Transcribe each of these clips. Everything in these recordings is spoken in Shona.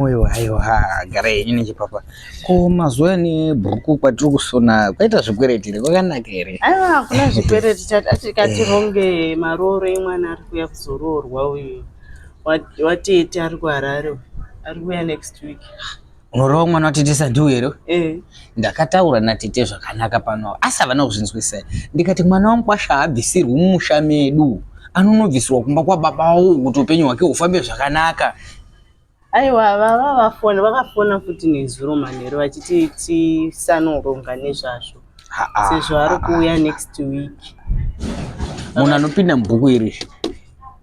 Moyo aiwa garai henyu nechepapa. Ko mazuva ane bhuku kwatiri kusona kwaita zvikwereti here kwakanaka here? Aiwa hakuna zvikwereti tati katironge marooro emwana ari kuuya kuzoroorwa uyu watete ari kuHarare ari kuuya next week. Unorova mwana watete sandiwo here? Eh. Ndakataura natete zvakanaka pano asi havana kuzvinzwisisa. Ndikati mwana wamukwasha haabvisirwi mumusha medu anonobvisirwa kumba kwababa wawo kuti upenyu hwake hufambe zvakanaka. Aiwa vava vafona vakafona futi nezuro manheru vachiti tisanoronga nezvazvo sezvo ari kuuya next week. Munhu anopinda mubhuku iri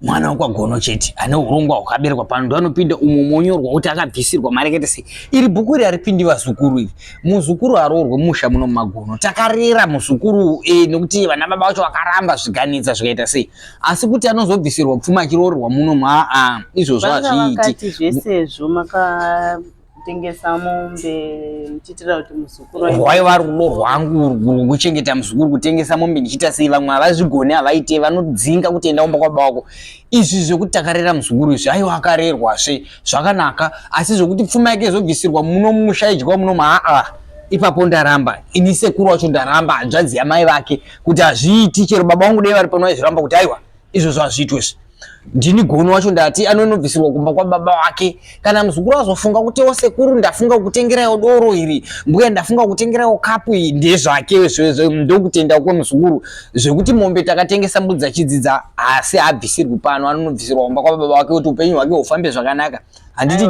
mwana wekwagono chete ane urongwa hwakaberekwa pano ndo anopinda umo monyorwa kuti akabvisirwa mari akaita sei. Iri bhuku iri haripindi vazukuru iri. Muzukuru haroorwe musha muno mumagono. Takarera muzukuru e, nekuti vana baba vacho vakaramba zvikanetsa zvikaita sei. Asi kuti anozobvisirwa pfuma achiroorerwa muno aa izvozvo hazviiti. Zvesezvo makatengesa mombe muchiitira kuti muzukuru rwaiva rudo rwangu rwekuchengeta muzukuru kutengesa mombe ndichiita sei vamwe havazvigoni havaite vanodzinga kuti enda kumba kwababa wako izvi zvekuti takarera muzukuru izvi aiwa akarerwasve zvakanaka asi zvekuti pfuma yake izobvisirwa muno mumusha idyiwa muno aa ipapo ndaramba ini sekuru wacho ndaramba hanzvadzi yamai vake kuti hazviiti chero baba vangu dai vari pano vaizviramba kuti aiwa izvozvo hazviitwe izvi ndini gono wacho ndati anonobvisirwa kumba kwababa wake kana muzukuru azofunga kuti o sekuru ndafunga kutengeraiwo doro iri mbuya ndafunga kutengeraiwo kapu iyi ndezvake zvezvo ndokutenda kwemuzukuru zvekuti mombe takatengesa mbudzi achidzidza asi haabvisirwi pano anonobvisirwa kumba kwababa wake kuti upenyu hwake hufambe zvakanaka handiti.